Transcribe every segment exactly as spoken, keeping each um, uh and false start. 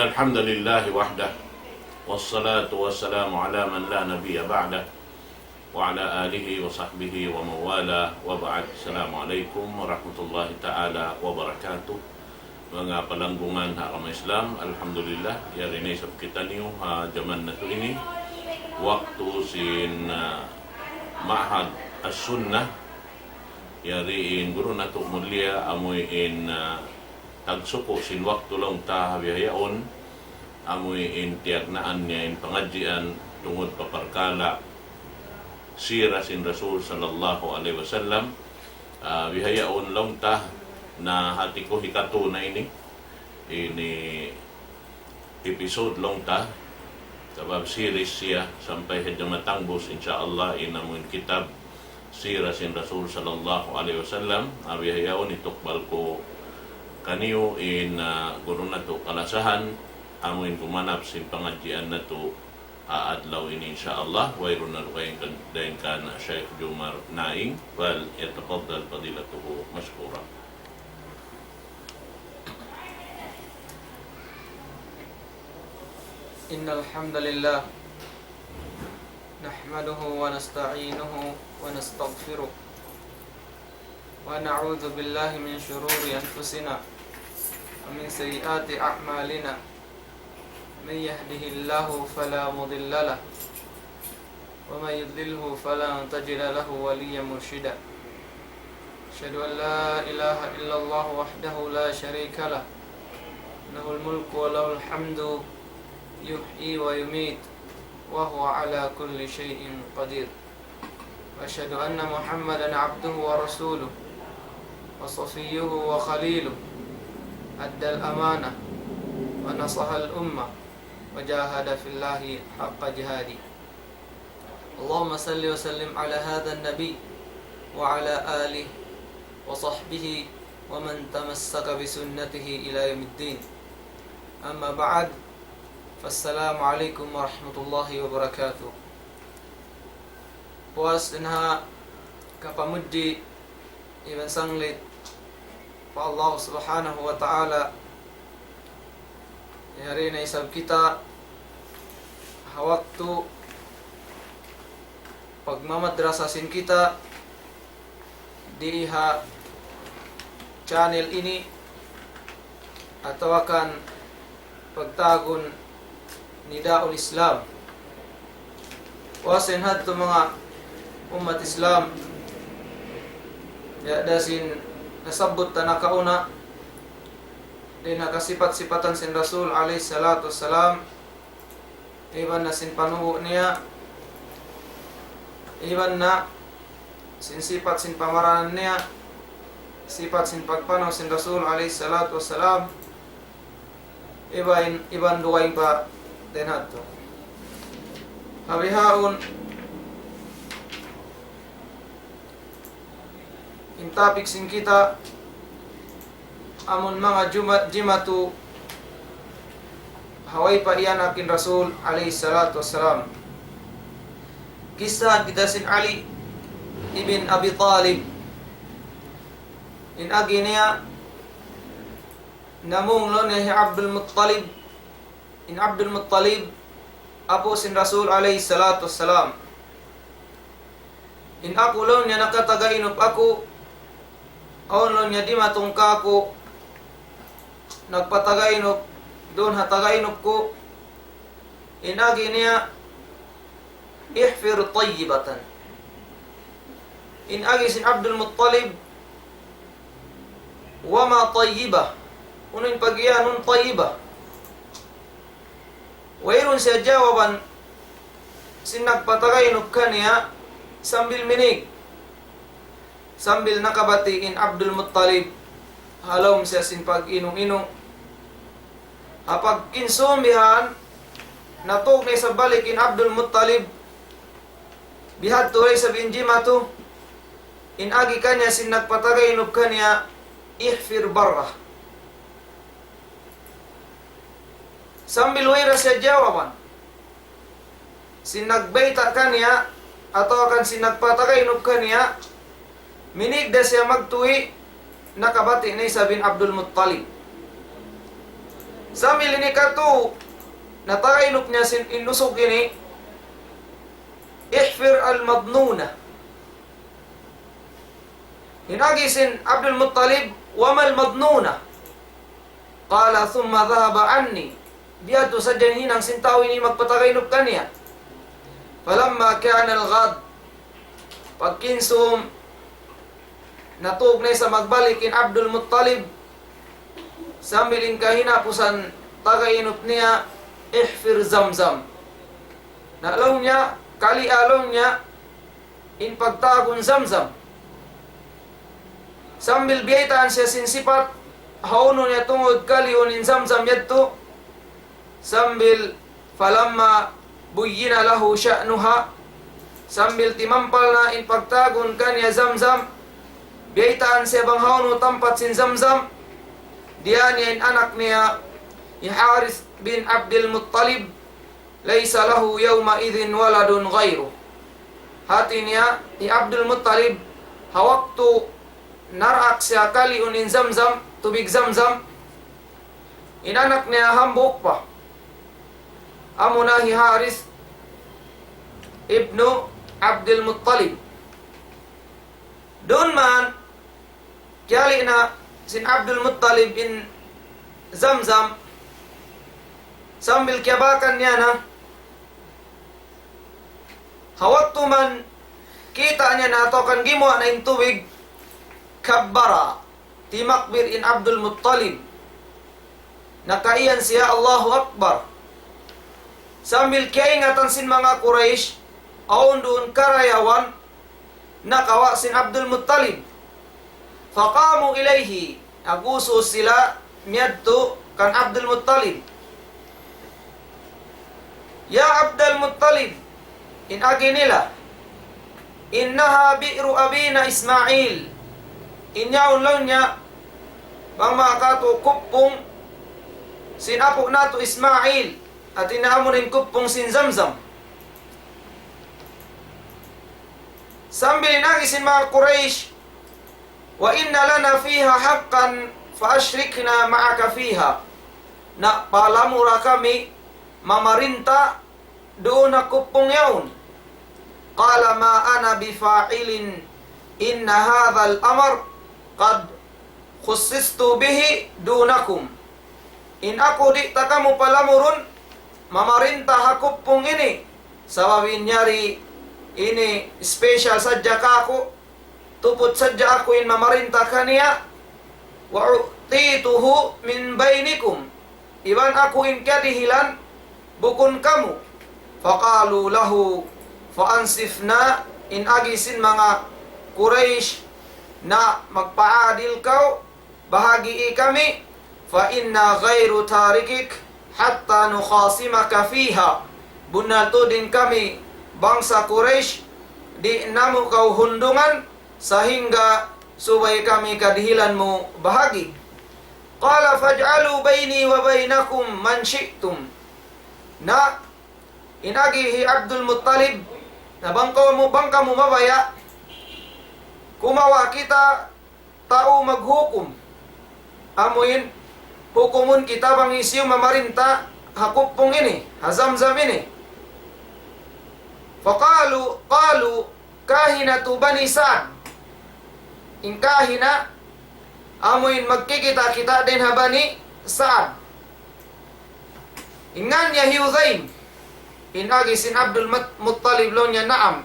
الحمد لله وحده، والصلاة والسلام على من لا نبي بعده، وعلى آله وصحبه ومن والاه، وبعد. السلام عليكم ورحمة الله تعالى وبركاته. Manga palanggungan ha agama Islam, alhamdulillah, yari na isab kitaniyu ha jaman natu' ini, waktu sin, ah, Ma'had As-Sunnah, yari in guru natu' mulia, amuin, ah, tagsuku' sin waktu laung ta bihaun, amuin tiyagnaan niya in pangadjian tungud pa parkala' sira sin Rasul sallallahu alayhi wasallam. Ah, bihaun laung ta, na hati ku hikatu na ini, ini episode laung ta, sabab series siya sampay hadja matangbus, insya Allah, in amuin kitab sira sin Rasul sallallahu alayhi wasallam. Ah, bihaun itukbal ku kaniyu in, ah, guru natu' kalasahan, amuin gumanap sin pangadjian natu' ha adlaw ini, insya Allah. Wayruun na dugaing kan, daing kan Sheikh Jumar Naing, فليتفضل فضيلته مشكورا. إن الحمد لله نحمده ونستعينه ونستغفره، ونعوذ بالله من شرور أنفسنا ومن سيئات أعمالنا. من يهده الله فلا مضل له، ومن يضلله فلن تجد له وليا مرشدا. أشهد أن لا إله إلا الله وحده لا شريك له، له الملك وله الحمد، يحيي ويميت، وهو على كل شيء قدير. وأشهد أن محمدا عبده ورسوله وصفيه وخليله، أدى الأمانة ونصح الأمة وجاهد في الله حق جهاده. اللهم صل وسلم على هذا النبي وعلى آله وصحبه ومن تمسك بسنته إلى يوم الدين. أما بعد، فالسلام عليكم ورحمة الله وبركاته. Puas dayn ha kapamudji iban sanglit pa Allah Subhanahu wa Ta'ala, yari na isab kita ha waktu pagmamadrasa sin kita di ha channel ini, atawa kan pagtawagun Nidaul Islam. Puas dayn ha yadtu manga ummat Islam, ya, da sin nasabbut ta nakauna, dayn ha kasipat-sipatan sin Rasul alayhi salatu wassalam, iban na sin panubu' niya, iban na sin sipat sin pamaranan niya, sipat sin pagpanaw sin Rasul alayhi salatu wassalam, iban, iban dugaing pa dayn ha yadtu. Ha bihaun, in topic sin kita, amun manga juma-, jimatu ha way pa iyanak in Rasul alayhi salatu wassalam. Kissa kita sin Ali ibn Abi Talib. In agi niya, namung laung niya hi Abdul Muttalib. In Abdul Muttalib, apu' sin Rasul alayhi salatu wassalam. In aku laung niya nakatagainup aku, awn laung niya dimatung kāku', nagpatagainup, duun ha tagainup ku, in agi niya, احفر طيبة. In agi sin Abdul Muttalib, وما طيبة. Unu in pagiyanun tayyibah? Wayruun siya jawaban sin nagpatagainup kaniya sambil minig. Sambil nakabati' in Abdul Muttalib, ha lawm siya sin pag-inu-inu. Ha pagkinsum bihan, natug na isab balik in Abdul Muttalib, bihadtu da isab in jimatu, in agi kaniya sin nagpatagainup kaniya, احفر برة. Sambil way da siya jawaban sin nagbayta' kaniya, atawa kan sin nagpatagainup kaniya, minig da siya magtuy, nakabati' na isab in Abdul Muttalib. Sambil ini katu', na tagainup niya sin in usug ini, احفر المظنونة. In agi sin Abdul Muttalib, وما المظنونة؟ قال ثم ذهب عني. Biya' tu sadja in hinang sin tau ini magpatagainup kaniya. فلما كان الغد, pagkinsum, natug na isab magbalik in Abdul Muttalib, sambil in kahinapusan tagainup niya, احفر زمزم. Na laung niya, kali'a laung niya, in pagtagun Zamzam. Sambil biyaytaan siya sin sipat, hawnu niya tungud kali'un in Zamzam yadtu, sambil فلما بين له شأنها, sambil timampal na in pagtagun kaniya Zamzam, biyaytaan siya bang hawnu tampat sin Zamzam, diya niya in anak niya, hi Harith bin Abdul Muttalib, ليس له يومئذ ولد غيره. Hati niya, hi Abdul Muttalib, ha waktu naraak siya kali'un in Zamzam, tubig Zamzam, in anak niya hambuuk pa. Amuna hi Harith ibnu Abdul Muttalib. Duun man, kiyali' na sin Abdul Muttalib in Zamzam, sambil kiyabakan niya na. Ha waktu man kita' niya na atawa kan gimuwa' na in tubig, كبر, timakbir in Abdul Muttalib. Nakaiyan siya, Allahu Akbar. Sambil kiyaingatan sin manga Quraysh, awn duun karayawan nakawa' sin Abdul Muttalib. فقاموا إليه, nag-us-us sila miyadtu kan Abdul Muttalib. يا عبد المطلب, in agi nila, إنها بئر أبينا إسماعيل. In yaun laung niya, bang manga katu' kuppung sin apu' natu' Ismail, hati niya amu in kuppung sin Zamzam. Sambil in agi sin manga Quraysh, وإن لنا فيها حقا فأشركنا معك فيها. Na palamura kami mamarinta duun ha kuppung yaun. قال ما أنا بفاعل إن هذا الأمر قد خصصت به دونكم. In aku di' ta kamu palamurun mamarinta ha kuppung ini, sabab in yari ini special sadja kaku', tuput sadja aku in mamarinta kaniya, وأعطيته من بينكم, iban aku in kadihilan bukun kamu. فقالوا له فأنصفنا, in agi sin manga Quraysh, na magpaadil kaw, bahagii kami, فإنا غير تاركك حتى نخاصمك فيها. Bunnal tuud in kami bangsa Quraysh, di' namu' kaw hundungan, sahingga subay kami kadihilan mu bahagi. قال فاجعلوا بيني وبينكم من شئتم. Na, in agi hi Abdul Muttalib, na bang kamu, bang kamu mabaya', kumawa' kita tau maghukum. Amuin, hukumun kita bang hisiyu mamarinta ha kuppung ini, ha Zamzam ini. فقالوا، قالوا كاهنة بني سعد. In kahina, amuin magkikita'-kita' dayn ha Bani Sa'd. In ngan niya hi Hudhaym, in agi sin Abdul Mut-, Muttalib laung niya, نعم.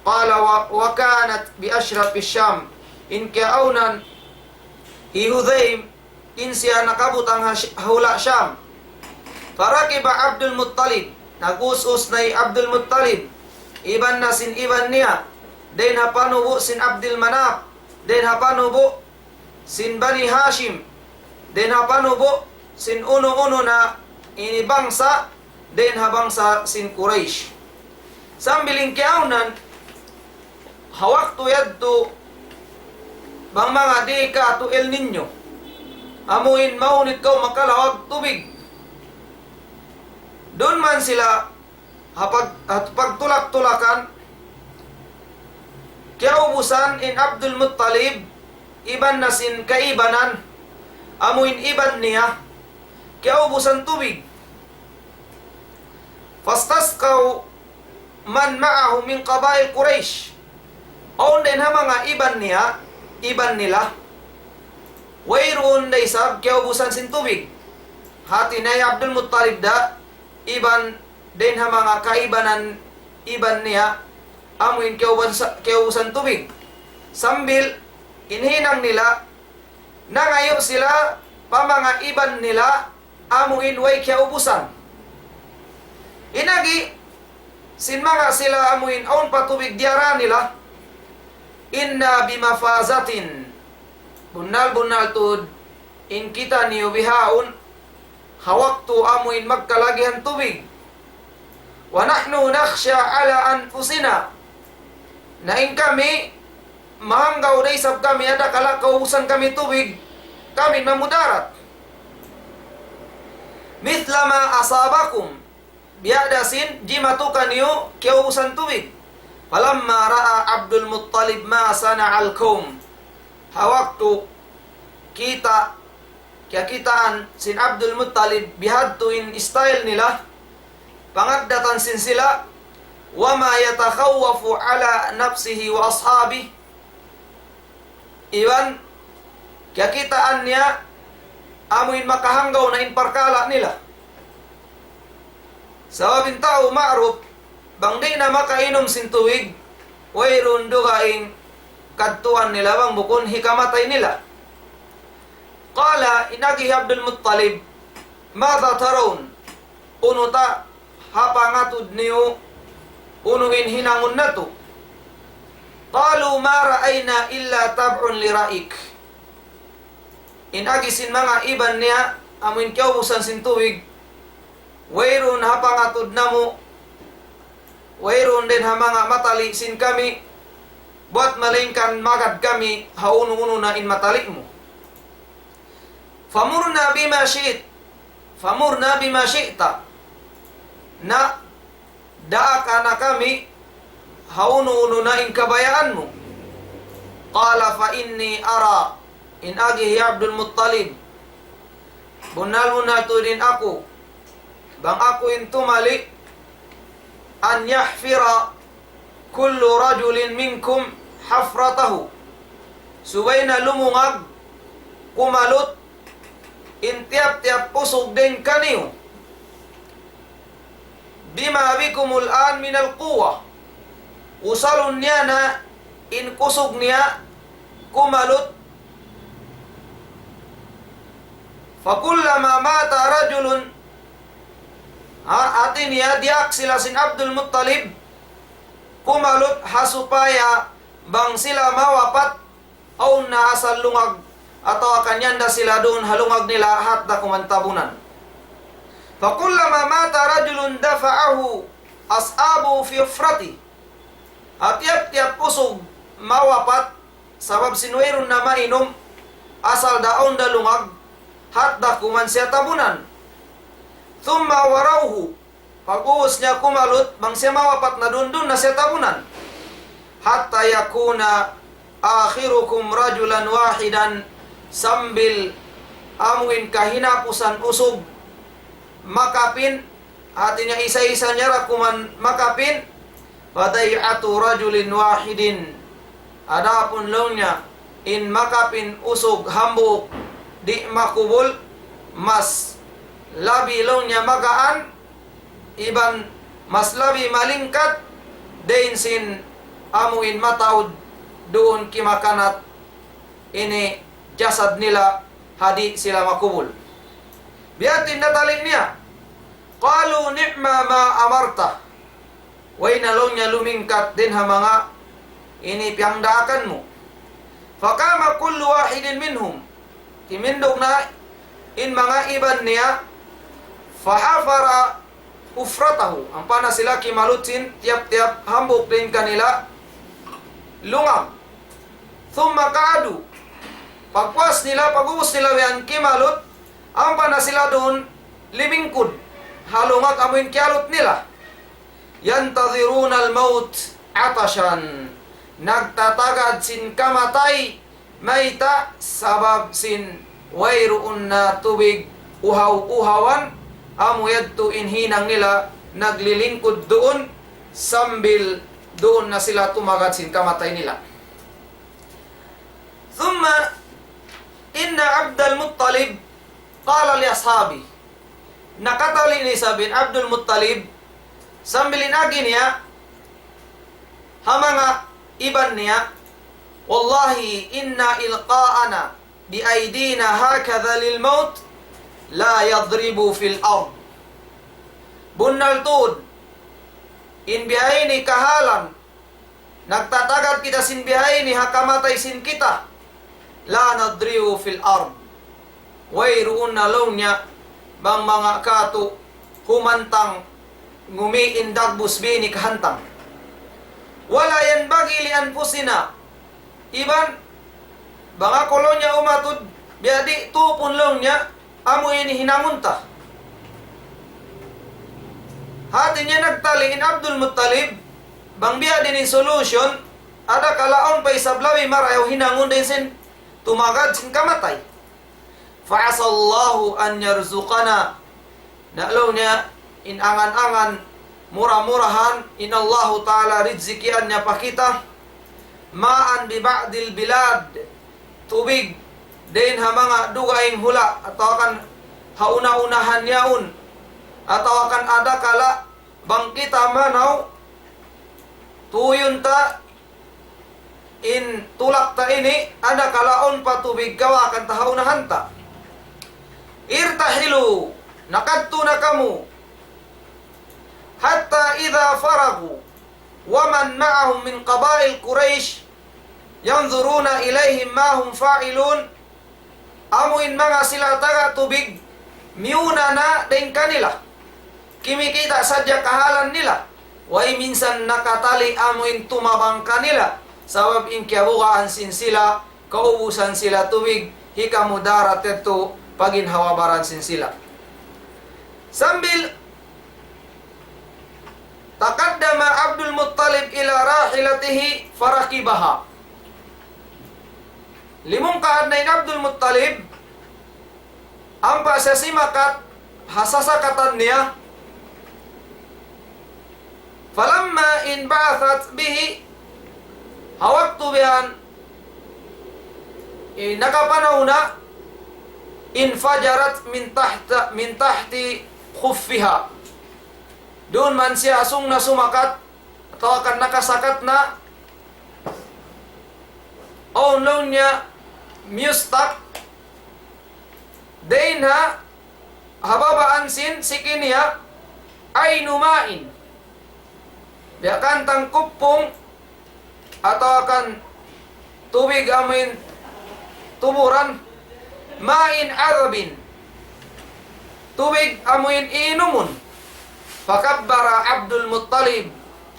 قال و-، وكانت بأشراف الشام. In kiyaawnan hi Hudhaym, in siya nakabutang ha Sh-, ha hula' Sham. فركب عبد المطلب. Nag-us-us na hi Abdul Muttalib, iban na sin iban niya, dayn ha panubu' sin Abdul Manaf, dayn ha panubu' sin Bani Hashim, dayn ha panubu' sin unu-unu na ini bangsa, dayn ha bangsa sin Quraysh. Sambil in kiyaawnan, ha waktu yadtu, bang manga di' katu' El Niño, amuin mahunit kaw makalawag tubig. Duun man sila ha pag-, ha pagtulak-tulakan, kiyaubusan in Abdul Muttalib, iban na sin kaibanan, amuin iban niya, kiyaubusan tubig. فاستسقوا من معه من قبائل قريش. Awn dayn ha manga iban niya, iban nila, wayruun da isab kiyaubusan sin tubig. Hati niya hi Abdul Muttalib da, iban dayn ha manga kaibanan iban niya, amuin kiyaubusan, kiyaubusan tubig. Sambil in hinang nila, nangayu' sila pa manga iban nila, amuin way kiyaubusan. In agi sin manga sila amuin awn pa tubig diyara nila, إنا بمفازة. Bunnal-bunnal tuud in kitaniyu bihaun ha waktu amuin magkalagihan tubig. ونحن نخشى على أنفسنا. Na in kami, mahanggaw da isab kami, adakala kaubusan kami tubig, kami mamudarat. مثل ما أصابكم. Biya' da sin jimatu kaniyu kiyaubusan tubig. فلما رأى عبد المطلب ما صنع القوم. Ha waktu kita, kiyakitaan sin Abdul Muttalib bihadtu in style nila, pangaddatan sin sila, وما يتخوف على نفسه وأصحابه. Iban, kiyakitaan niya, amuin makahanggaw na in parkala' nila. Sabab in tau ma'ruf, bang di' na makainum sin tubig, wayruun dugaing kadtuan nila bang bukun hikamatay nila. قال, in agi hi Abdul Muttalib, ماذا ترون؟ Unu ta ha pangatud niyu, unu in hinangun natu'? قالوا ما رأينا إلا تبعا لرأيك. In agi sin manga iban niya, amuin kiyaubusan sin tubig, wayruun ha pangatud namu', wayruun dayn ha manga matali' sin kami, buwat malaingkan magad kami ha unu-unu na in matali' mu. فمرنا بما شئت، فمرنا بما شئت. Na, daaka na kami ha unu-unu na in kabayaan mu. قال فإني أرى, in agi hi Abdul Muttalib, bunnal-bunnal tuud in aku, bang aku in tumali', أن يحفر كل رجل منكم حفرته. Subay na lumungag, kumalut, in tiyap-tiyap usug dayn kaniyu. بما بكم الآن من القوة. Usalun niya na in kusug niya kumalut. فكلما مات رجل, ha, hati niya diyaak sila sin Abdul Muttalib, kumalut ha supaya bang sila mawapat, awn na asal lungag, atawa kanyanda sila duun ha lungag nila hat da kuman tabunan. فكلما مات رجل دفعه أصحابه في حفرته. Ha tiyap-tiyap usug mawapat, sabab sin wayruun na mainum, asal da awn da lungag, hat da kuman siya tabunan. ثم وروه, pag'ubus niya kumalut, bang siya mawapat na duun-duun na siya tabunan. حتى يكون آخركم رجلا واحدا, sambil amuin kahinapusan usug makapin, hati niya isa-isa niya ra kuman makapin, فضيعة رجل واحد. Adapun laung niya, in makapin usug hambuuk di' makubul, mas labi laung niya magaan, iban mas labi malingkat, dayn sin amuin mataud duun kimakanat ini jasad nila ha di' sila makubul. Biya' ha yan in natali' niya. قالوا نعم ما أمرت. Way na laung niya lumingkat dayn ha manga ini piyangdaakan mu. فقام كل واحد منهم. Timindug na in manga iban niya, فحفر حفرته. Ampa na sila kimalut sin tiyap-tiyap hambuuk dayn kanila lungag. ثم قعدوا. Pagpuas nila, pag'ubus nila yan kimalut, ampa na sila duun limingkud ha lungag amuin kiyalut nila. ينتظرون الموت عطشا. Nagtatagad sin kamatay, mayta', sabab sin wayruun na tubig uhaw-uhawan, amu yadtu in hinang nila naglilingkud duun, sambil duun na sila tumagad sin kamatay nila. ثم إن عبد المطلب قال لأصحابه. Nakatali' ini isab in Abdul Muttalib, sambil in agi niya ha manga iban niya, والله إن إلقاءنا بأيدينا هكذا للموت لا يضرب في الأرض. Bunnal tuud, in bihaini kahalan, nagtatagad kita sin bihaini ha kamatay sin kita, لا نضرب في الأرض. Wayruun na laung niya bang manga katu' humantang ngumi' in dagbus bihaini kahantang. ولا ينبغي لأنفسنا. Iban, bang aku laung niya umatud, biya' di' tupun laung niya, amu ini hinangun ta. Hati niya nagtali' in Abdul Muttalib, bang biya' diin in solution, adakala awn pa isab labi marayaw hinangun dayn sin tumagad sin kamatay. فعسى الله أن يرزقنا. Na laung niya, in angan-angan, mura-murahan, in Allahu Ta'ala rizkian niya pa kita, ماء ببعض البلاد, tubig, dayn ha manga dugaing hula', atawa kan ha una-unahan yaun, atawa kan adakala bang kita manaw, tuyun ta, in tulak ta ini, adakala awn pa tubig kawakan ta ha unahan ta. ارتحلوا, nakadtu na kamu. حتى إذا فرغوا ومن معهم من قبائل قريش ينظرون إليهم ما هم فاعلون. Amu in manga sila taga tubig, miyuna na dayn kanila. Kimikita' sadja kahalan nila. Way minsan nakatali' amu in tumabang kanila. Sabab in kiyabugaan sin sila, kaubusan sila tubig, hikamudarat yadtu pa ginhawa-baran sin sila. Sambil تقدم عبد المطلب إلى راحلته فركبها. Limungkaad na in Abdul Muttalib, ampa siya simakat ha sasakatan niya. فلما انبعثت به, ha waktu bihan in nakapanaw na, انفجرت من تحت، من تحت خفها. Duun man siya sung na sumakat, atawa kan nakasakat na, awn laung niya miyustak, dayn ha, ha babaan sin siki niya, عين ماء. Biya' kan tangkupung atawa kan tubig amuin tuburan, ماء عذب, tubig amuin iinumun. فكبر عبد المطلب,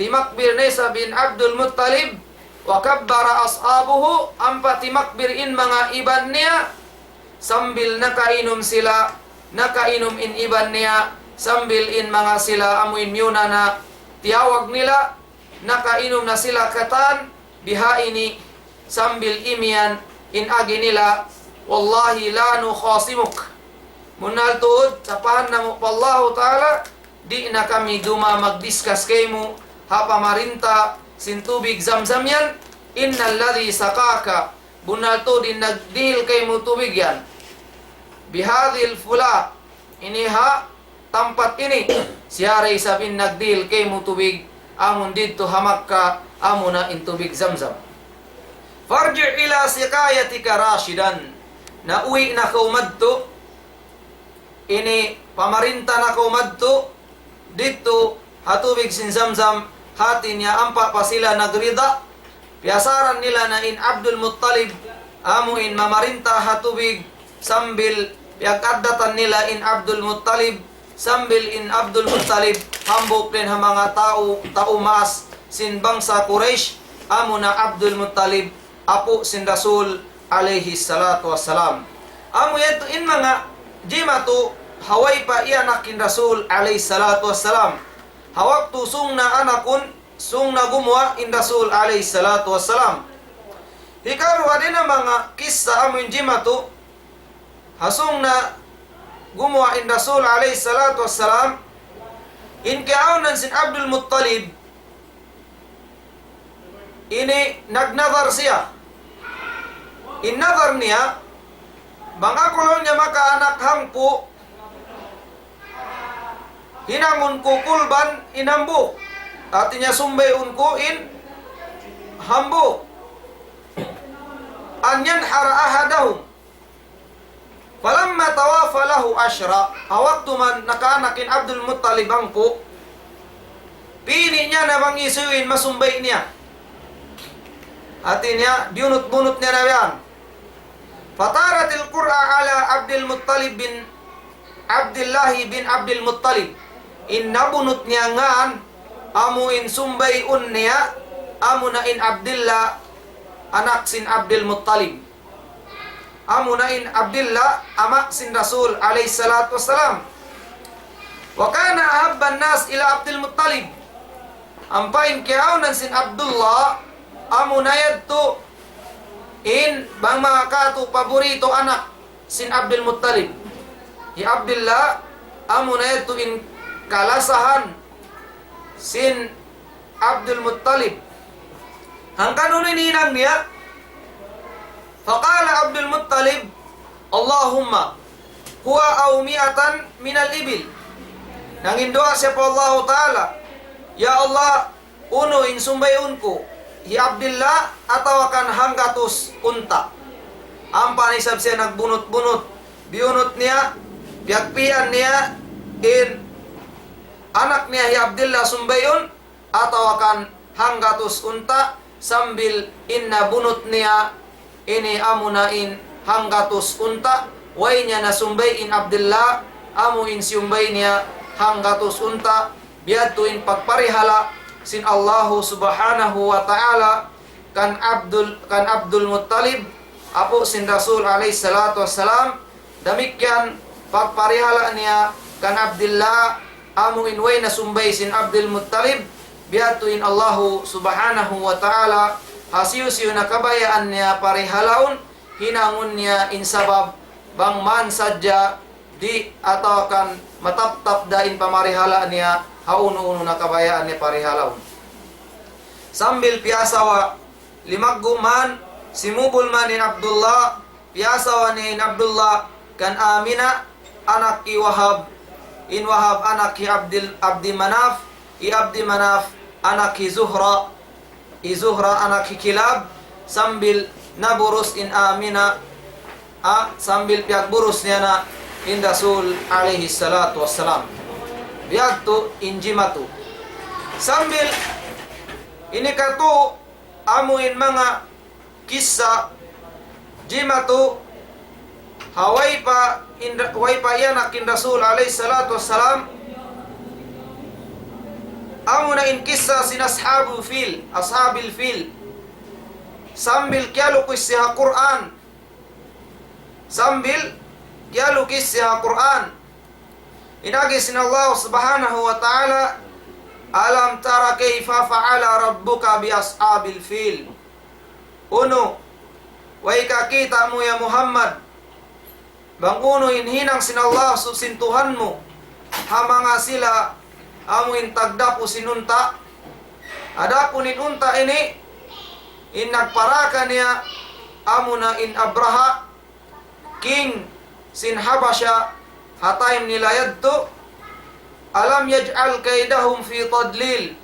timakbir na isab in Abdul Muttalib, وكبر أصحابه, ampa timakbir in manga iban niya, sambil nakainum sila, nakainum in iban niya, sambil in manga sila amuin miyuna na tiyawag nila, nakainum na sila katan bihaini, sambil imiyan in agi nila, والله لا نخاصمك. Bunnal tuud, sapahan namu' pa Allahu Ta'ala, di' na kami duma magdiskas kaymu ha pamarinta sin tubig Zamzam yan. إن الذي سقاك, bunnal tuud in nagdihil kaymu tubig yan, بهذه الفلاة, ini ha tampat ini, siya da isab in nagdihil kaymu tubig, amun didtu ha Makkah, amuna in tubig Zamzam. فارجع إلى سقايتك راشدا. Na uwi' na kaw madtu, ini pamarinta na kaw madtu, didtu ha tubig sin Zamzam, hati niya ampa pa sila nagrida, piyasaran nila na in Abdul Muttalib, amu in mamarinta ha tubig, sambil piyag-addatan nila in Abdul Muttalib, sambil in Abdul Muttalib, hambuuk dayn ha manga tau, tau maas sin bangsa Quraysh, amuna Abdul Muttalib, apu' sin Rasul alayhi salatu wassalam. Amu yadtu in manga jimatu ha way pa iyanak in Rasul alayhi salatu wassalam. Ha waktu sung na anakun, sung na gumuwa' in Rasul alayhi salatu wassalam. Hikaruwa dayn ha manga kissa amu in jimatu, ha sung na gumuwa' in Rasul alayhi salatu wassalam, in kiyaawnan sin Abdul Muttalib, ini nagnadhar siya. In nadhar niya, bang aku laung niya makaanak hangpu', hinangun ku kulban in hambuuk. Hāti niya sumbayun ku in hambuuk. أن ينحر أحدهم. فلما توافى له عشرة, ha waktu man nakaanak in Abdul Muttalib hangpu', pini' niya na bang hisiyu in masumbay niya. Hāti niya, biyunut-bunut niya na yan. فطارت القرعة على عبد المطلب بن عبد الله بن عبد المطلب. In nabunut niya ngan, amu in sumbayun niya, amuna in Abdullah, anak sin Abdul Muttalib. Amuna in Abdullah, ama' sin Rasul alayhi salatu wassalam. وكان أحب الناس إلى عبد المطلب. Ampa in kiyaawnan sin Abdullah, amuna yadtu in bang manga katu' paboritu anak sin Abdul Muttalib. Hi Abdullah, amuna yadtu in kalasahan sin Abdul Muttalib. Hangkan unu in hinang niya? فقال عبد المطلب: اللهم هو أو مائة من الإبل. Nanginduwaa siya pa Allahu Ta'ala, "Ya Allah, unu in sumbayun ku, hi Abdullah atawa kan hanggatus unta'?" Ampa na isab siya nagbunut-bunut. Biyunut niya, piyagpian niya in anak niya hi Abdullah sumbayun, atawa kan hanggatus unta', sambil in nabunut niya ini amuna in hanggatus unta', way niya nasumbay in Abdullah, amu in siyumbay niya hanggatus unta', biya' yadtu in pagparihala' sin Allahu Subhanahu wa Ta'ala kan Abdul, kan Abdul Muttalib, apu' sin Rasul alayhi salatu wassalam, damikkiyan pagparihala' niya kan Abdullah, amu in way nasumbay sin Abdul Muttalib, biya' yadtu in Allahu Subhanahu wa Ta'ala, hisiyu-siyu na kabayaan niya parihalaun, hinangun niya in sabab bang man sadja di' atawa kan mataptap da in pamarihala' niya, ha unu-unu na kabayaan niya parihalaun. Sambil piyasawa, limaggu' man, simubul man in Abdullah, piyasawa niya in Abdullah kan Amina, anak hi Wahab, in Wahab anak hi Abdil, Abdi Manaf, hi Abdi Manaf anak hi Zuhra, hi Zuhra anak hi Kilab, sambil naburus in Amina, a, sambil piyagburus niya na in Rasul alayhi salatu wassalam. Biya' yadtu in jimatu. Sambil ini katu' amu in manga kissa jimatu, ha way pa in, way pa iyanak in Rasul alayhi salatu wassalam, amuna in kissa sin ashabul fil, ashabil fil. Sambil kiyalukis siya ha Qur'an. Sambil kiyalukis siya ha Qur'an. In agi sin Allah Subhanahu wa Ta'ala, ألم تر كيف فعل ربك بأصحاب الفيل. Unu, way kakita' mu ya Muhammad, bang unu in hinang sin Allah, sin Tuhan mu, ha manga sila amu in tagdapu sin unta'. Adapun in unta' ini, in nagparaka niya, amuna in Abraha, king sin Habasha, ha time nila yadtu, ألم يجعل كيدهم في تضليل.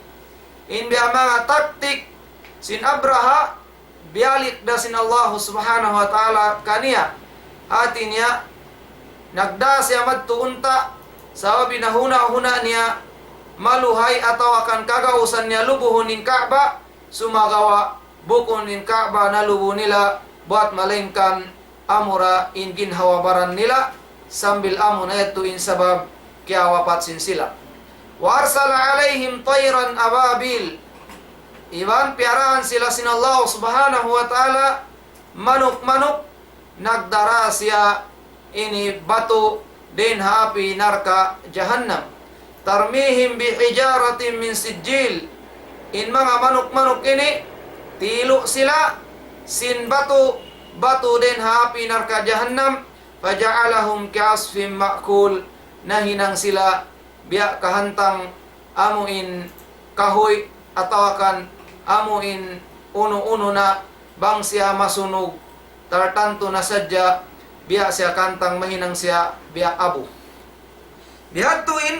In biya' manga taktik sin Abraha, biyalik da sin Allah Subhanahu wa Ta'ala kaniya. Hāti niya, nagdā siya madtu unta', sabab in huna-huna niya, maluhay atawa kan kagausan niya lubuhun in Ka'bah, sumagawa' bukun in Ka'bah nalubu nila, buwat malaingkan amura in ginhawa-baran nila, sambil amuna yadtu in sabab kiyawapat sin sila. وأرسل عليهم طيرا أبابيل. Iban piyarahan sila sin Allah Subhanahu wa Ta'ala manuk-manuk, nagdara siya ini batu dayn ha api narka' jahannam. ترميهم بحجارة من سجيل. In manga manuk-manuk ini, tilu' sila sin batu, batu dayn ha api narka' jahannam, فجعلهم كعصف مأكول, nahinang sila biya' kahantang amu in kahuy atawa kan amu in unu-unu na bang siya masunug, tartantu na sadja biya' siya kahantang mahinang siya biya' abu. Bihadtu in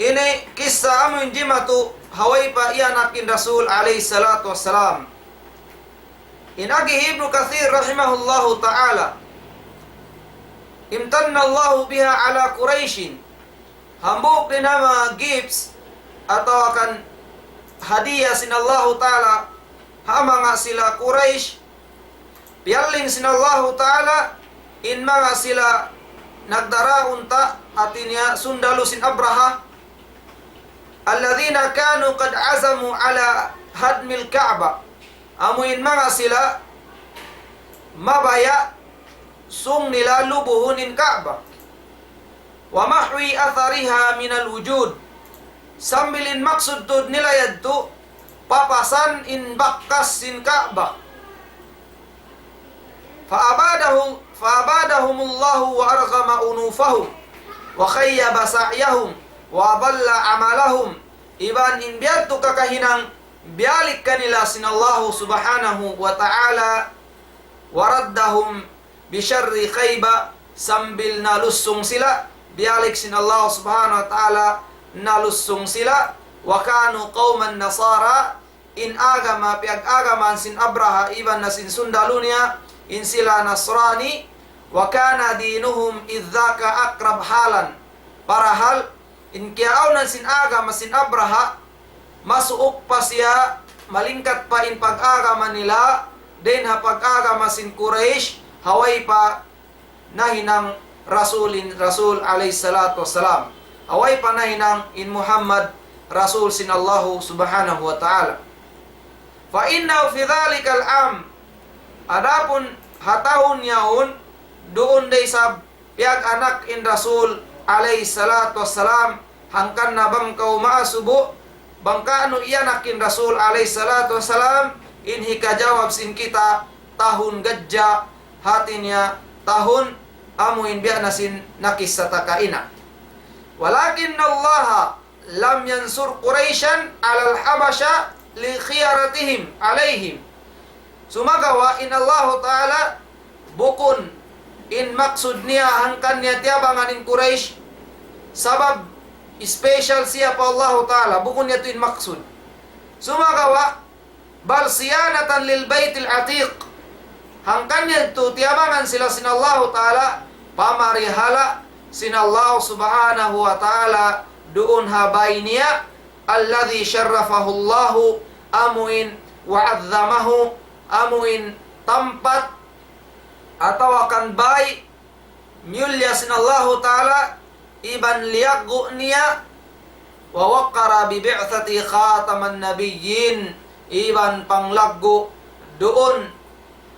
ini kissa amu in jimatu ha way pa iyanak in Rasul alayhi salatu wassalam. In agi hi Ibnu Kathir rahimahullahu ta'ala, امتن الله بها على قريش. Hambuuk dayn ha manga gifts atawa kan hadiya sin Allahu Ta'ala ha manga sila Quraysh, piyalling sin Allahu Ta'ala in manga sila nagdara unta', hati niya sundalu sin Abraha, الذين كانوا قد عزموا على هدم الكعبة. Amu in manga sila mabaya' sung nila lubuhun in Ka'bah. ومحو أثرها من الوجود. Sambil in maksud tuud nila yadtu, papasan in bakas sin Ka'bah. فأباده، فأبادهم الله وأرغم أنوفهم وخيب سعيهم وأضل عملهم. Iban in biyadtu kakahinang biyalik kanila sin Allahu Subhanahu wa Ta'ala, وردهم بشر خيبة, sambil nalusung sila, biyalik sin Allah Subhanahu wa Ta'ala, nalusung sila. وكانوا قوما نصارى, in agama, piyag-agamaan sin Abraha iban na sin sundalu niya, in sila Nasrani. وكان دينهم إذ ذاك أقرب حالا. Parahal in kiyaawnan sin agama sin Abraha, masuuk pa siya, malingkat pa in pag-agama nila dayn ha pag-agama sin Quraysh, ha way pa nahinang Rasul in, Rasul alayhi salatu wassalam. Ha way pa nahinang in Muhammad Rasul sin Allahu Subhanahu wa Ta'ala. فإنه في ذلك العام, adapun ha tahun yaun, duun da isab piyag-anak in Rasul alayhi salatu wassalam, hangkan na bang kaw maasubu, bang kaunu iyanak in Rasul alayhi salatu wassalam, in hikajawab sin kita tahun gadja, hati niya tahun amu in biya' na sin nakissa ta kaina. ولكن الله لم ينصر قريشا على الحبشة لخيرتهم عليهم. Sumagawa' in Allahu Ta'ala bukun in maksud niya hangkan niya tiyabangan in Quraysh, sabab special siya pa Allahu Ta'ala, bukun niya yadtu in maksud. Sumagawa', بل صيانة للبيت العتيق. Hangkan yadtu tiyabangan sila sin Allahu Ta'ala, pamarihala sin Allah Subhanahu wa Ta'ala duun ha bay niya, الذي شرفه الله, amu in, وعظمه, amu in tampat atawa kan bay miyulliya sin Allahu Ta'ala, iban liyaggu' niya, ووقر ببعثته خاتم النبيين, iban panglaggu' duun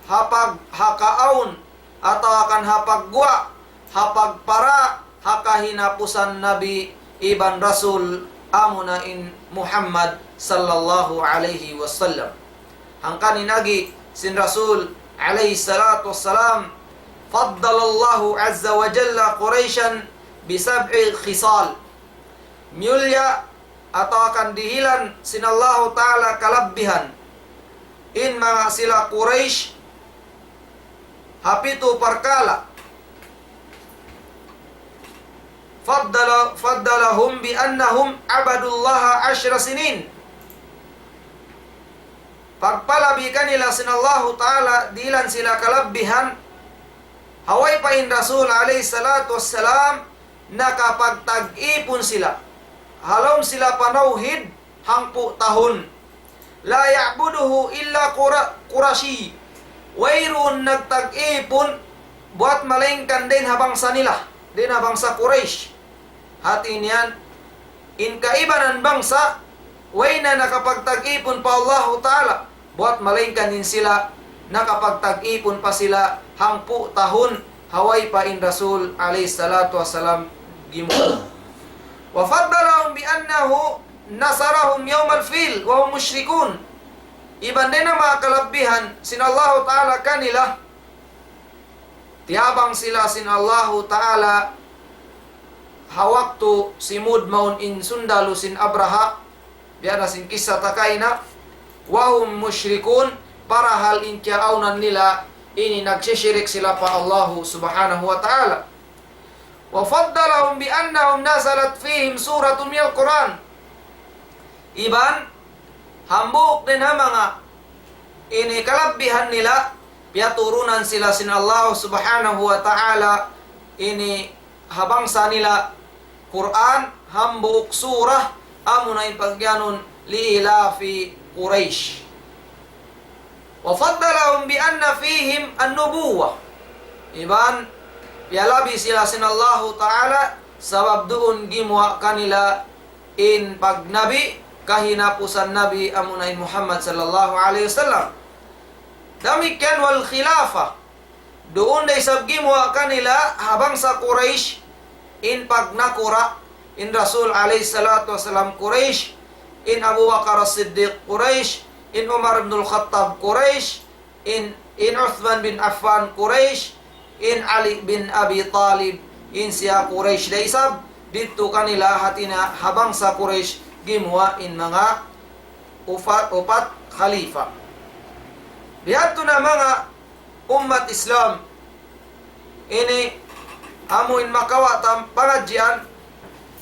ha pag-, ha kaawn, atawa kan ha pagguwa', ha pagpara', ha kahinapusan Nabi iban Rasul, amuna in Muhammad sallallahu alayhi wasallam. Hangkan in agi sin Rasul alayhi salatu wassalam, فضل الله عز وجل قريشا بسبع خصال. Miyulliya atawa kan dihilan sin Allahu Ta'ala kalabbihan in manga sila Quraysh ha pitu parkala'. فضل، فضلهم بأنهم عبدوا الله عشر سنين. Pagpalabi kanila sin Allahu Ta'ala, dihilan sila kalabbihan, ha way pa in Rasul alayhi salatu wassalam, nakapagtag-ipun sila. Ha lawm sila panawhid, hangpu' tahun. لا يعبده إلا قر-، قرشي. Wayruun nagtag-ipun buwat malaingkan dayn ha bangsa nila, dayn ha bangsa Quraysh. Hati niyan, in kaibanan bangsa, way na nakapagtag-ipun pa Allahu Ta'ala, buwat malaingkan in sila, nakapagtag-ipun pa sila hangpu' tahun, ha way pa in Rasul alayhi salatu wassalam gimuwa'. وفضلهم بأنه نصرهم يوم الفيل وهم مشركون. Iban dayn ha manga kalabbihan sin Allahu Ta'ala kanila, tiyabang sila sin Allahu Ta'ala ha waktu simud mawn in sundalu sin Abraha, biya' na sin kissa ta kaina, وهم مشركون, parahal in kiyaawnan nila ini nagsisirik sila pa Allahu Subhanahu wa Ta'ala. وفضلهم بأنهم نزلت فيهم سورة من القرآن. Iban, hambuuk dayn ha manga ini kalabbihan nila, piyaturunan sila sin Allah Subhanahu wa Ta'ala ini ha bangsa nila Qur'an, hambuuk surah, amuna in pagyanun لإيلاف قريش. وفضلهم بأن فيهم النبوة. Iban, piyalabi sila sin Allahu Ta'ala, sabab duun gimuwa' kanila in pagnabi, kahinapusan nabi amuna in Muhammad sallallahu alayhi wasallam. Damikkiyan والخلافة. Duun da isab gimuwa' kanila ha bangsa Quraysh in pagnakura', in Rasul alayhi salatu wasalam Quraysh, in Abu Bakar As-Siddiq Quraysh, in Umar ibn al-Khattab Quraysh, in, in Uthman bin Affan Quraysh, in Ali bin Abi Talib, in siya Quraysh da isab, didtu kanila hati niya ha bangsa Quraysh gimuwa' in manga upat, upat khalifa. Bihadtu na manga ummat Islam, ini amu in makawa' ta pangadjian,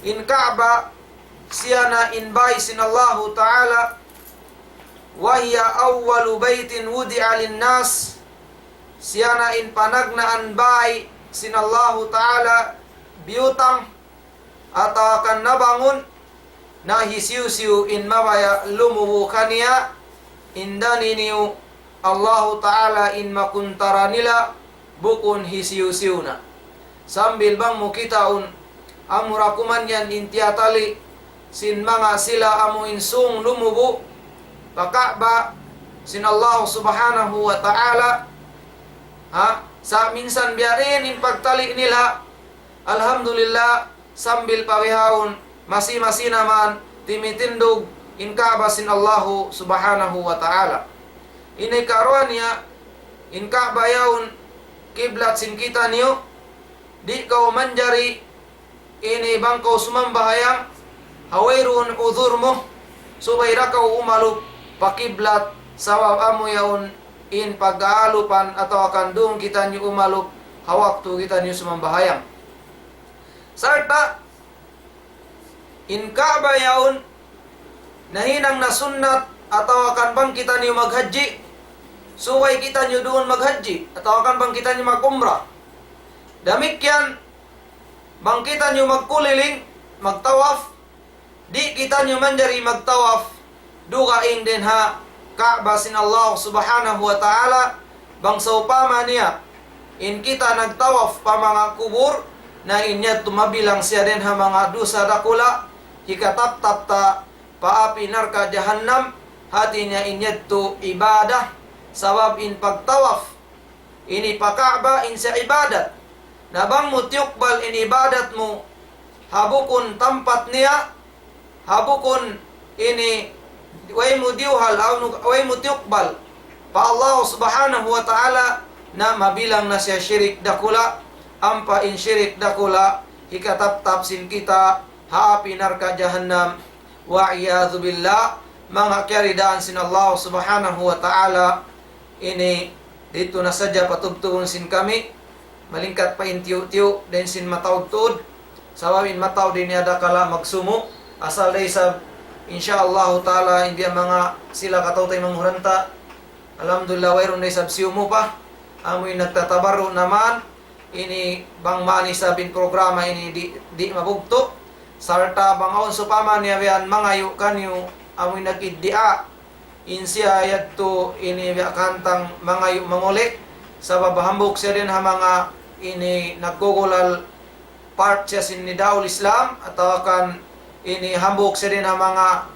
in Ka'bah, siya na in bāy sin Allahu Ta'ala, وهي أول بيت وضع للناس, siya na in panagnaan bāy sin Allahu Ta'ala, biyutang atawa kan nabangun, na hisiyu-siyu in mabaya' lumubu kaniya, in dani niyu Allahu Ta'ala in makuntara nila, bukun hisiyu-siyu na. Sambil bang mu kitaun, amura kuman yan in tiyatali' sin manga sila amu in sūng lumubu pa Ka'bah sin Allah Subhanahu wa Ta'ala. Ha? Sa' minsan biya' diin in pagtali' nila, alhamdulillah, sambil pa bihaun, masi-masi na man timitindug in Ka'bah sin Allahu Subhanahu wa Ta'ala. Ini karuwa niya, in Ka'bah yaun kiblat sin kitaniyu, di' kaw manjari ini bang kaw sumambahayang, ha wayruun udhur mu, subay da kaw umalup pa kiblat, sabab amu yaun in pag-aalupan atawa kan duun kitaniyu umalup ha waktu kitaniyu sumambahayang. Sarta', in Ka'bah yaun, nahinang na sunnat atawa kan bang kitaniyu maghajji, subay kitaniyu duun maghajji, atawa kan bang kitaniyu mag-umrah. Damikkiyan, bang kitaniyu magkuliling, magtawaf, di' kitaniyu manjari magtawaf dugaing dayn ha Ka'bah sin Allah Subhanahu wa Ta'ala, bang sawpama niya in kita nagtawaf pa manga kubul, na in yadtu mabilang siya dayn ha manga dusa dakula', hikataptap ta pa api narka' jahannam, hati niya in yadtu ibadah, sabab in pagtawaf ini pa Ka'bah in siya ibadat. Na bang mu tiyukbal in ibadat mu ha bukun tampat niya, ha bukun ini way mu diyuhal, aw nu-, way mu tiyukbal pa Allah Subhanahu wa Ta'ala, na mabilang na siya shirik dakula', ampa in shirik dakula', hikataptap sin kita ha api narka' jahannam. Wal iyadhu billah, manga kiyaridaan sin Allah Subhanahu wa Ta'ala, ini didtu na sadja patubtubun sin kami, malingkat pa in tiyu'-tiyu' dayn sin mataud tuud, sabab in mataud ini adakala magsumu', asal da isab, insya Allahu Ta'ala, in biya' manga sila kataw-taymanghuran ta, alhamdulillah, wayruun da isab siyumu pa, amu in nagtatabarru' na man, ini bang man isab in programa ini di', di' mabugtu', sarta' bang awn sawpama niya biya' mangayu' kaniyu, amu in nag-iddia', in siya yadtu ini biya' kahantang mangayu' manguli', sabab hambuuk siya dayn ha manga ini naggugulal part siya sin Nidaul Islam, atawa kan ini hambuuk siya dayn ha manga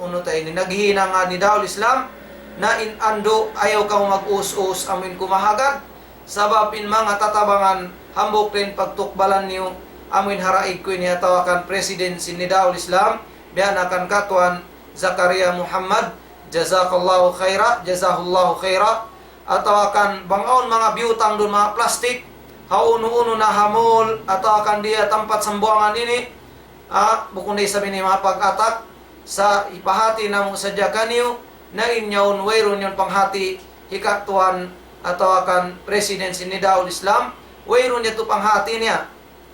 unu ta ini, naghihinang ha Nidaul Islam, na in andu' ayaw kamu mag-us-us amu in kumahagad, sabab in manga tatabangan hambuuk dayn pagtukbalan niyu, amu in haraig ku ini atawa kan president sin Nidaul Islam, biya' na kan Katuan Zakaria Muhammad, jazakallahu khaira, jazahullahu khaira, atawa kan bang awn manga biyutang duun manga plastik, ha unu-unu na ha mall, atawa kan di ha tampat sambuangan ini, ah, bukun da isab ini mapag-attack, sa' hipahati namu' sadja kaniyu, na in yaun wayruun yaun panghati hikatuan atawa kan president sin Nidaul Islam, wayruun yadtu panghati niya.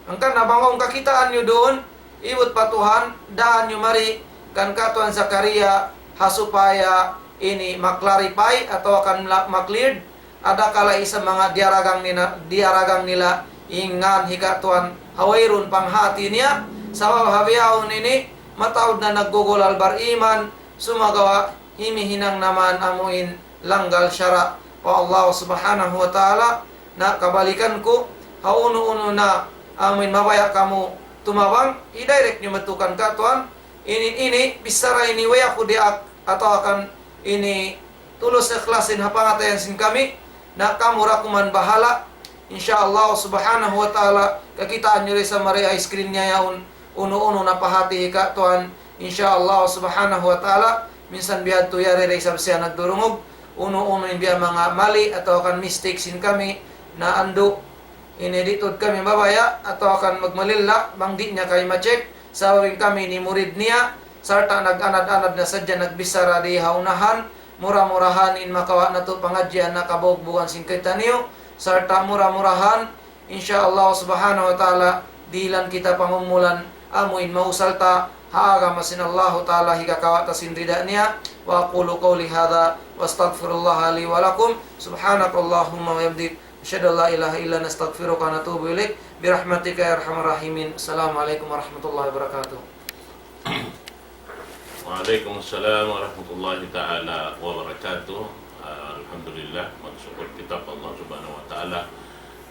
Hangkan na bang awn kakitaan niyu duun, ibut pa Tuhan, daan niyu mari kan Katuan Zakaria, ha supaya ini ma-clarify atawa kan ma-, ma-cleared, adakala isab manga diyaragang nila, diyaragang nila in ngan hikatuan ha wayruun panghati niya, sabab ha bihaun ini mataud na naggugulal bariman, sumagawa' himihinang naman amuin langgal sara' pa Allah Subhanahu wa Ta'ala. Na kabalikan ku, ha unu-unu na amuin mabaya' kamu tumabang, i-direct niyu madtu kan katuan, ini, ini, bichara ini way aku diyaak, atawa kan ini tulus ikhlasin ha pangatayan sin kami, na kamu ra kuman bahala'. Insya Allah Subhanahu wa Ta'ala, kakitaan niyu da isab mari ha screen niya yaun, unu-unu na pahati hikatuan. Insya Allah Subhanahu wa Ta'ala, minsan biyadtu yari da isab siya nagdurungug, unu-unu in biya' manga mali atawa kan mistake sin kami, na andu', ini di' tuud kami mabaya', atawa kan magmalilla, bang di' niya kami ma-check, sabab in kami ini murid niya, sarta' nag-anad-anad na sadja nagbichara di ha unahan, mura-murahan in makawa' natu' pangadjian na kabugbugan sin kitaniyu, sarta' mura-murahan, insya Allah Subhanahu wa Ta'ala, dihilan kita pangumulan, amuin mausal ta, ha agama sin Allah Ta'ala, hikakawa' ta sin rida niya. وأقول قولي هذا وأستغفر الله لي ولكم. سبحانك اللهم وبحمدك، أشهد أن لا إله إلا أنت، نستغفرك ونتوب إليك، برحمتك يا أرحم الراحمين. السلام عليكم ورحمة الله وبركاته. Wa alaykum assalam warahmatullahi ta'ala wabarakatuh. Ah, alhamdulillah, magsukul kita pa Allah Subhanahu wa Ta'ala.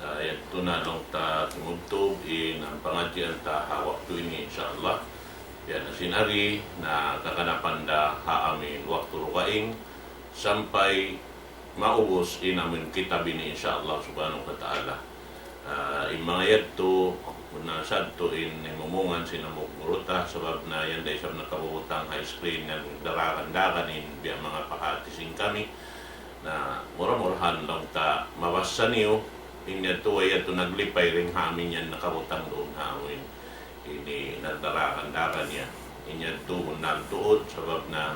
Ah, yadtu na laung ta timubtub in pangadjian ta ha waktu ini, insya Allah. Biya' na sin ari, na kaganapan da ha amuin waktu dugaing, sampay maubus in amuin kitab ini, insya Allah Subhanahu wa Ta'ala. Ah, in manga yadtu, na sadtu in himumungan sin hambuuk guru ta, sabab na yan da isab nakabubutang ha screen yan, daragan-dagan in biya' manga pahati sin kami. Na mura-murahan laung ta mabassa niyu, in yadtu way yadtu naglipay dayn ha amuin yan nakabutang duun ha amuin ini nagdaragan-dagan yan. In yadtu bunnal tuud, sabab na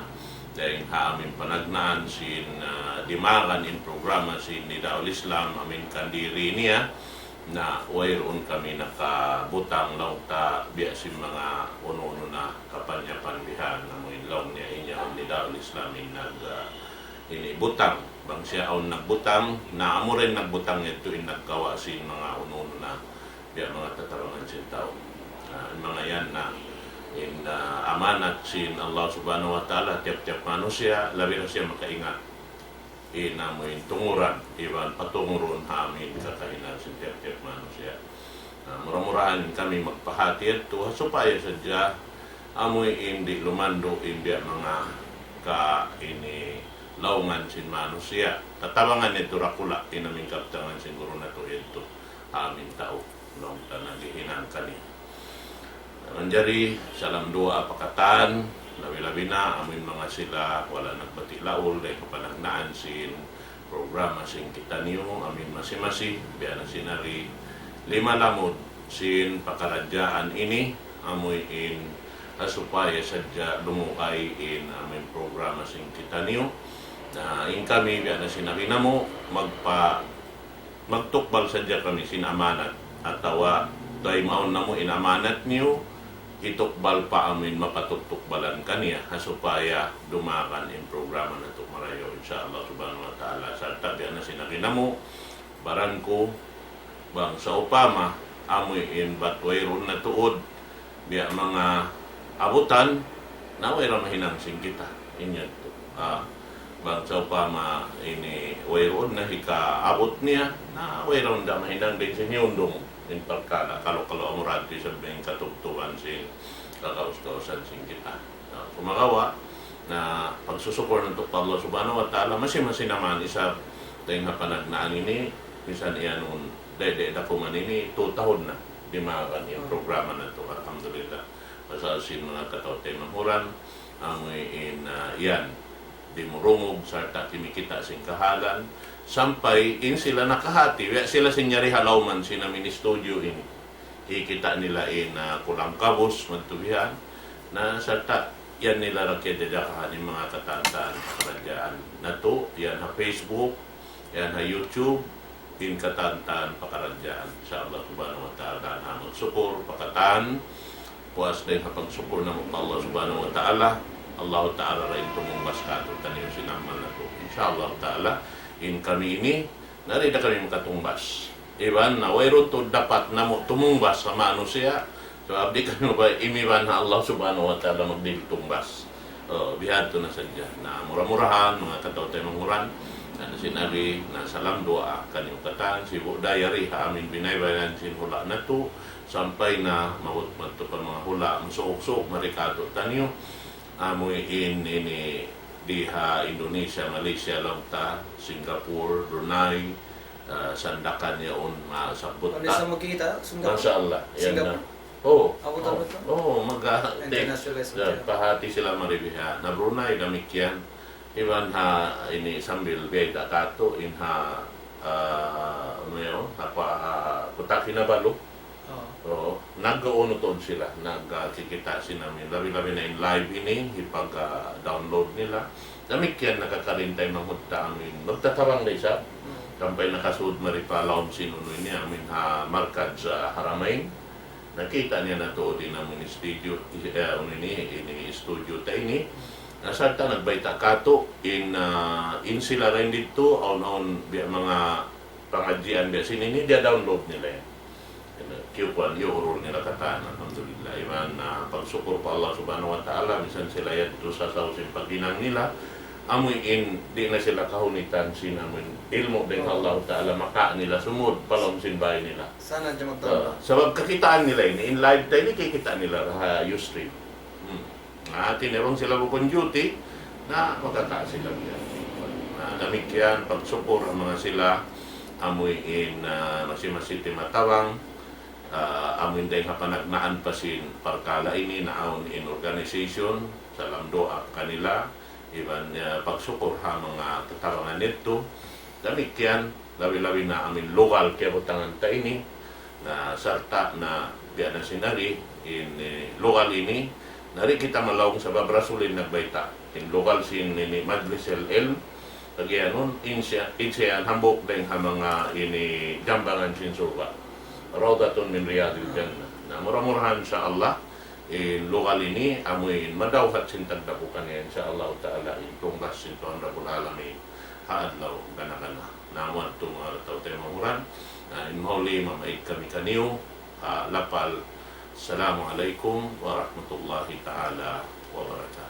dayn ha amuin panagnaan sin, ah, dimagan in programa sin Nidaul Islam, amuin kandiri niya, na wayruun kami nakabutang laung ta biya' sin manga unu-unu na kapanyapan bihan, amuin laung niya in yaun Nidaul Islam in nag, ah, ini butang. Bang siya awn nagbutang, na amu ra in nagbutang yadtu in nagkawa' sin manga unu-unu na biya' manga tatabangan sin tau. Ah, in manga yan na in, ah, amanat sin Allah Subhanahu wa Ta'ala, tiyap-tiyap manusiya', labi na siya makaingat in amuin tunguran, iban patungurun ha amuin kakahinang sin tiyap-tiyap manusiya'. Ah, mura-murahan kami magpahati yadtu, ha supaya sadja amuin di' lumandu' in biya' manga ka ini laungan sin manusiya'. Tatabangan yadtu dakula', in amuin kabtangan sin guru natu' yadtu ha amuin tau, laung ta naghihinang kaniya. Manjari salam duwaa pa katan, labi-labi na amuin manga sila wala' nagbati' laul dayn ha panagnaan sin programa sin kitaniyu, amuin masi-masi, biya' na sin ari lima lamud sin pakaradjaan ini, amuin ha supaya sadja dumugay in amuin programa sin kitaniyu. Na in kami, biya' na sin ari namu', magpa-, magtukbal sadja kami sin amanat, atawa dayn mawn namu' in amanat niyu, hitukbal pa amuin mapatut-tukbalan kaniya, ha supaya dumagan in programa natu' marayaw, insya Allah Subhanahu wa Ta'ala. Sarta' biya' na sin ari namu', baran ku, bang sawpama amuin bat wayruun na tuud biya' manga abutan, na way ra mahinang sin kita. In yadtu. Ah, bang sawpama ini wayruun na hikaabut niya, na way ra da mahinang dayn sin hiyundung in parkala', kalu-kalu amu ra adtu isab in katubtuban sin kagaus-gausan sin kita. Na, sumagawa', na pagsusukul natu' pa Allah Subhanahu wa Ta'ala, masi-masi na man isab dayn ha panagnaan ini, minsan iyanun, day-day da kuman ini, tu tahun na, dimagan in programa natu', alhamdulillah. Pasal sin manga kataw-taymanghuran, amuin, ah, yan. timurungug, sarta' timikita' sin kahalan, sampay in sila nakahati, biya' sila sin yari ha lawm sin amin studio ini. Hikita' nila in, ah, kulang kabus, madtu bihan. Na sarta' yan nila ra kiyajajakahan in manga katan-katan pakaradjaan natu', yan ha Facebook, yan ha YouTube, in katan-katan pakaradjaan. Insya Allah subhanahu wa ta'ala, na magsukur pa katan, puas dayn ha pagsukur namu' pa Allah subhanahu wa ta'ala, Allah ta'ala ra in tumungbas kātu'niyu sin amal natu'. Insya Allah ta'ala, in kami ini, na di' da kami makatungbas. Iban na wayruun tuud dapat namu' tumungbas ha manusiya', sabab di' kami mabaya' imiban ha Allah subhanahu wa ta'ala magdihil tungbas. Oh, bihadtu na sadja. Na mura-murahan, manga kataw-taymanghuran, na sin Nabi, na salam duwaa kaniyu katan, sibu' da yari ha amin binaybayan sin hula' natu', sampay na maabut madtu pa manga hula' masuuk-suuk mari kātu'niyu, amu in ini di ha Indonesia, Malaysia, laung ta, Singapore, Brunei, ah, Sandakan yaun, masabbut ta. Malaysia, magkita', Singapore. Masha Allah, yan na. Singapore. Oh, Abu Dhabi oh, to? Oh, maga-, International te-, Airport, yan, yeah. Pahati sila mari biha'. Na Brunei damikkiyan. Iban ha, ini sambil biyayta' kātu', in ha, ah, unu yaun, apa, ah, Kota Kinabalu. Oo. Oo. Nag-unu tuud sila, nagkikita' sin amin. Labi-labi na in live ini, hipag, ah, download nila. Damikkiyan nakakarin taymanghud ta amin. Magtatabang da isab. Hmm. Sampay nakasud mari pa lawm sin unu ini, amin ha Markaz, ah, Haramain. Nakita' niya na tuud in amin studio, eh, unu ini, ini studio ta ini. Na sarta' nagbayta' kātu', in, ah, in sila ra in didtu, awn-awn biya' manga pangadjian biya' sin ini, diya-download nila yan. Kiyukuan, iyuurul nila katan, alhamdulillah. Iban, ah, pagsukur pa Allah subhanahu wa ta'ala, minsan sila yadtu sasaw sin paghinang nila, amu in di' na sila kahunitan sin amu in ilmu' dayn ha Allah ta'ala, maka nila sumud pa lawm sin bāy nila. Sana jamaah. Ah, sabab kakitaan nila ini, in live ta ini, kikita' nila ha Ustream. Hmm. Na, hāti niya bang sila bukun duty, na makakita' sila biya'. Na, damikkiyan, pagsukur ha manga sila, amu in, ah, masi-masi timatabang, ah, amu in dayn ha panagnaan pa sin parkala' ini, na awn in organization, salam duwaa pa kanila, iban, ah, pagsukur ha manga tatabangan yadtu. Damikkiyan, labi-labi na amin lugal kiyabutangan ta ini, na sarta' na biya' na sin ari, in, eh, lugal ini, na di' kita malaung sabab Rasul in nagbayta'. In lugal sin ini Majlis al-Ilm, kagiyanun, in siya, in siya hambuuk dayn ha manga ini jambangan sin surga'. Rawdatun min riyadil jannah. Na mura-murahan, insya Allah, in lugal ini, amu in madawhat sin tagdapu' kaniya, insya Allah ta'ala, in tungbas sin Tuhan Rabbul Alamin ha adlaw gana-gana. Na amu yadtu manga kataw-taymanghuran. Na in mahuli, mamaid kami kaniyu, ah, lapal. Assalamu alaykum warahmatullahi ta'ala wabarakatuh.